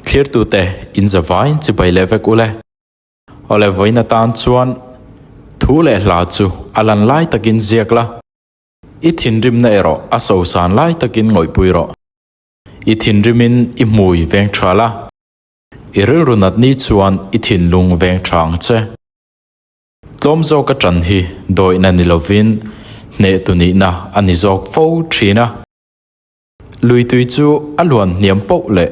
Thlirtute in zavaiin chibai leh vek ule. Awle vawiin atan chuan thu leh hla chu a lan lai takin ziak la. I thinrimna erawh a sosan lai takin ngawihpui rawh. I thinrimin i hmui veng tha la. I rilru nat ni chuan i thinlung veng tha ang che. Tlawm zawka tan hi dawihna ni lovin hnehtu nihna a ni zawk fo thin a. Lui tui chu a luan hniam poh leh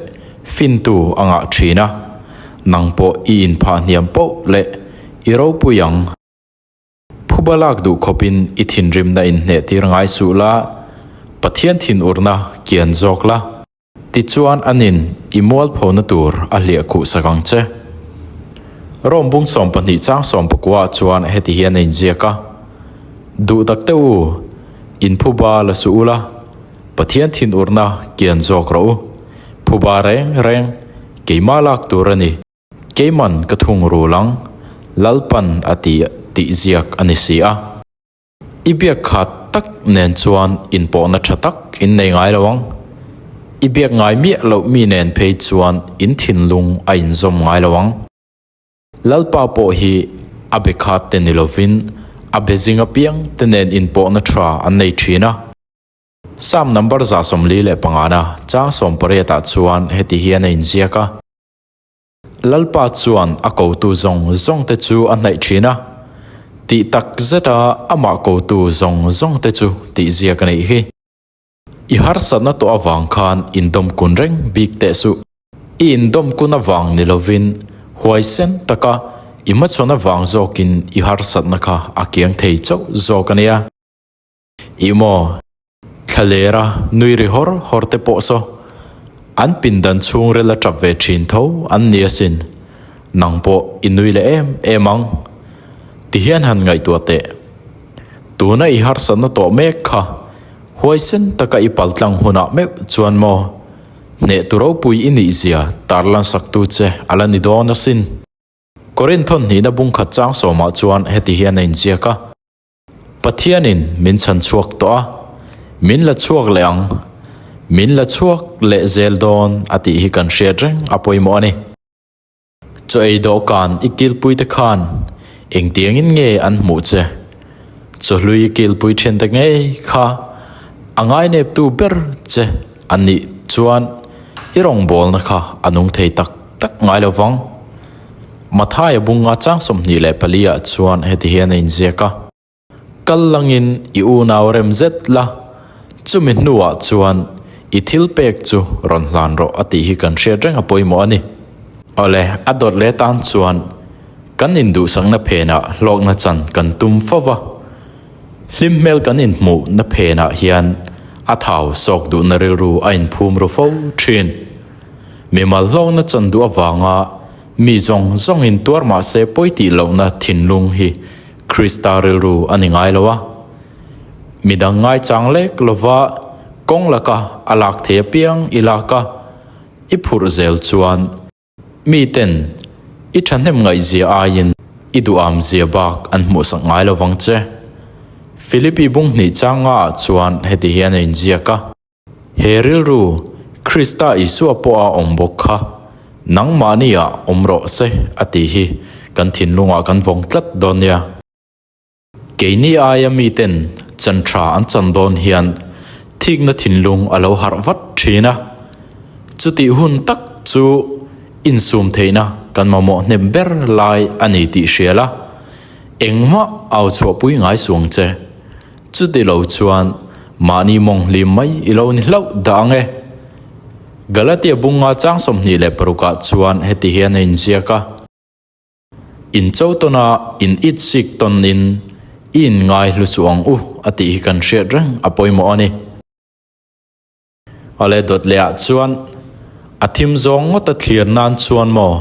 fintu a ngah thin a, nang pawh i inphah hniam poh leh i ropui ang. Phuba lak duh khawpin i thinrimna inhnehtir ngai suh la, Pathian thinurna kian zawk la. Tichuan anin i mualphona tur a hliah khuh sak ang che. Rome bung 12 chang 19 ah chuan heti hian a inziak a, Duh tak teh u, in phuba la suh ula, Pathian thinurna kian zawk rawh u. Phuba reng reng keimah lak tur a ni. Keiman ka thung rul ang, Lalpan a ti tih ziak a ni si a. I biak khat tak nen chuan inpawhna tha tak in nei ngai lo ang. I biak ngai miah loh mi nen phei chuan in thinlung a inzawm ngai lo ang. Lalpa pawh hi a be khat te ni lovin a be zing apiang te nen inpawhna tha an nei thin a. Psalm number 145 na chang 18 ah chuan heti hian a inziak a. Lalpa chuan a kotu zawng zawngte chu a hnaih thin a, tih tak zeta amah kotu zawng zawngte chu tih ziak a nih hi. I harsatna tawh avang khan indawmkun reng bik teh suh. I indawmkun avang ni lovin huaisen taka i hmachhawn avang zawkin i harsatna kha a kiang thei chauh zawk a nia. Ih maw? Thlalera nui ri hawr hawr te pawh saw an pindan chhungril a tap ve thin tho an ni asin. Nang pawh i nui leh em em ang. Tihian han ngaihtuah teh. Tuna i harsatna tawh mek kha huaisen taka i paltlang hunah meuh chuan maw hnehtu ropui i nih zia tarlansaktu che a la ni dawn asin. Korinth hnihna bungkhat chang sawmah chuan heti hian a inziak a. Pathianin min chhan chhuak tawh a, min la chhuak leh ang, min la chhuak leh zel dawn a tih hi kan hriat reng a pawimawh a ni. Chaw ei dawhkan i kilpuite khan engtiangin nge an hmuh che? Chawhlui i kilpui thiante ngei kha a ngaineptu ber che an nih chuan i rawngbawlna kha a nung thei tak tak ngai lo vang. Mathaia bunga chang 24 ah chuan heti hian a inziak a, Kal langin i unau rem zet la, chumi hnuah chuan i thil pek chu rawn hlan rawh a tih hi kan hriat reng a pawimawh a ni. Awle, a dawt leh tan chuan kan induhsakna phenah hlawkna chan kan tum fo va, hlim hmel kan inhmuhna phenah hian a thau sawk duhna rilru a inphum ru fo thin. Mimal hlawkna chan duh avanga mi zawng zawngin tuar mah se pawi tih lohna thinlung hi Krista rilru a ni ngai lo a. Midang ngaichang lek lova kawng laka a lak thei apiang i lak a, i phurh zel chuan miten i thahnem ngaihzia aiin i duham zia bak an hmuhsak ngai lo vang che. Philippi bung hnih chang ngaah chuan heti hian a inziak a. He rilru, Krista Isua pawh a awm bawk kha, nangmahniah awm rawh se a tih hi kan thinlungah kan vawng tlat dawn nia. Keini aia miten chan tha an chan dawn hian thikna thinlung a lo harh vat thin a, chutih hun tak chu insum theihna kan mamawh hnem ber lai a ni tih hria la, engmah au chhuahpui ngai suang che. Chuti lo chuan mahni mawng hlim mai i lo ni hlauh dah ang e. Galatia bunga chang 26 ah chuan heti hian a inziak a, In cho tawn a, in it sik tawn in i inngai hlu suh ang u a tih hi kan hriat reng a pawimawh a ni. Awle dawt leh ah chuan a thim zawng ngawt a thlir nan chuan maw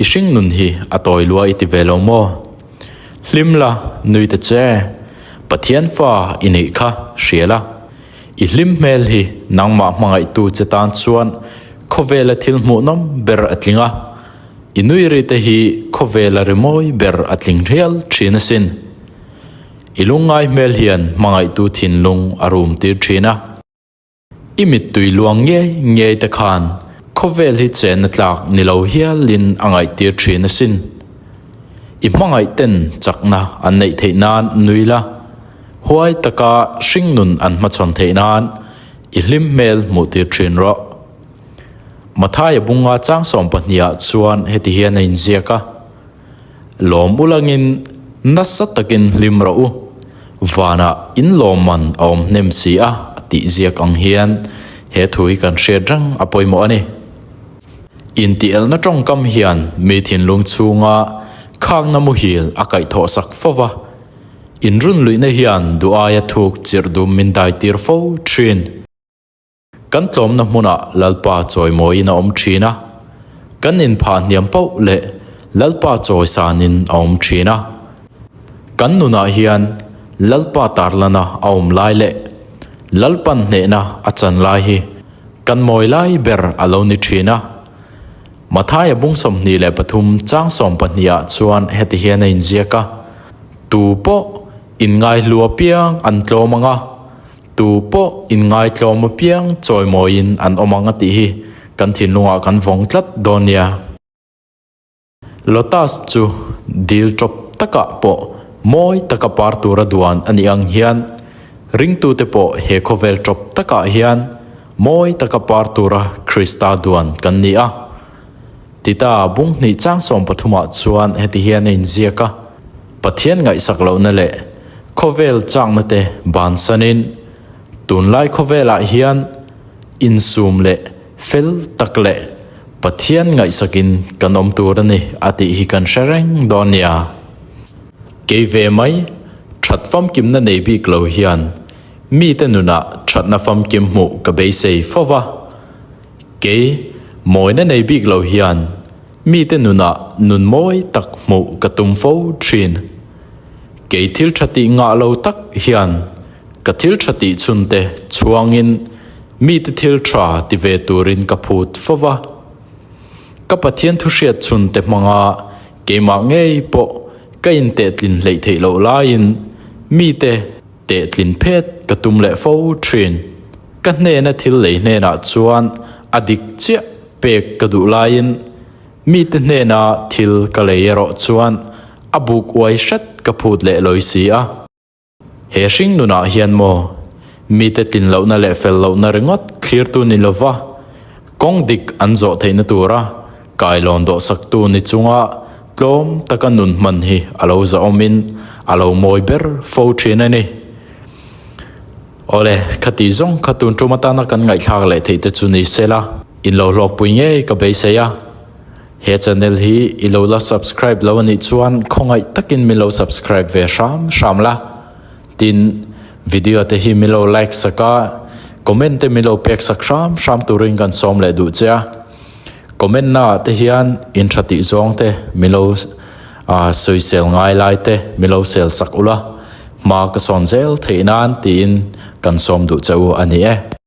i hring nun hi a tawi lua i ti ve lo maw? Hlim la nui ta che, Pathian fa i neih kha hria la, i hlim hmel hi nangmah hmangaihtu che tan chuan khawvela thil hmuhnawm ber a tling a, i nui ri te hi khawvela rimawi ber a tling rial thin asin. I lungngai hmel hian hmangaihtu thinlung a rum tir thin a. I mittui luang ngei ngei te khan. khawvel hi chenna tlak ni lo hialin a ngaihtir thin asin. I hmangaih ten chakna an neih theih nan nui la, huai taka hringnun an hmachhawn theih nan i hlim hmel hmuh tir thin rawh. Mathaia bunga chang sawmpahniah chuan heti hian a inziak a. Lawm ulangin nasa takin hlim rawh u, vanah in lawmman a awm hnem si a tih ziak ang hian he thu hi kan hriat reng a pawimawh a ni. Intielna tawngkam hian mi thinlung chhunga khakna muhil a kaihthawh sak fo va, inrunluihna hian duh aia thuk chirh dum min daitir fo thin. Kan tlawmna hmunah Lalpa chawimawiin a awm thin a, kan inphah hniam pauh leh Lalpa chawisanin a awm thin a. Kan nunah hian Lalpa tarlana a awm lai leh Lalpan hnehna a chan lai hi kan mawi lai ber a lo ni thin a. Mathaia bung 23 chang sawmpahnih ah chuan heti hian a inziak a, Tu pawh inngaihlu apiang an tlawm ang a, Tu pawh inngaitlawm apiang chawimawiin an awm ang a tih hi kan thinlungah kan vawng tlat dawn nia. Lotus chu dil tawp takah pawh mawi taka par tura duan a nih ang hian ringtute pawh he khawvel tawp takah hian mawi taka par tura Krista duan kan ni a. Tita bung hnih chang sawmpathumah chuan heti hian a inziak a, Pathian ngaihsak lohna leh khawvel chakna te bansanin tunlai khawvelah hian insum leh fel tak leh Pathian ngaihsakin kan awm tur a ni a tih hi kan hre reng dawn nia. Kei ve mai, that famkimna nei bik lo hian mite nunah thatna famkim hmuh ka beisei fo va. Kei, mawina nei bik lo hian mite nunah nun mawi tak hmuh ka tum fo thin. Kei thil tha tih ngah lo tak hian ka thil tha tih chhunte chhuangin mite thil tha ti ve turin ka phut fo va. Ka Pathian thu hriat chhunte hmanga keimah ngei pawh ka intehtlin hleih theih loh laiin mite Tehtlin phet ka tum leh fo thin. Ka hnena thil lei hnenah chuan a dik chiah pek ka duh laiin mite hnena thil ka lei erawh chuan a buk uai hret ka phut leh lawi si a. He hring nunah hian maw mite tlin lohna leh fel lohna ringawt thlirtu ni lova kawng dik an zawh theihna tura Kailawn dawhsaktu ni chunga tlawm taka nun hman hi a lo zahawmin a lo mawi ber fo thin a ni. Awle, khati zawng kha tun tum atana kan ngaihthlak leh theih te chu ni sela, in lo hlawkpui ngei ka beisei a. He channel hi i lo la subscribe lo anih chuan khawngaih takin min lo subscribe ve hram hram la. Tin, video te hi min lo like sak a, comment te min lo pek sak hram hram turin kan sawm leh duh che a. Comment na ah te hian in tha tih zawng te min lo sawisel ngai lai te min lo sel sak ula, hma ka sawn zel theih nan tiin kan sawm duh che u a ni e.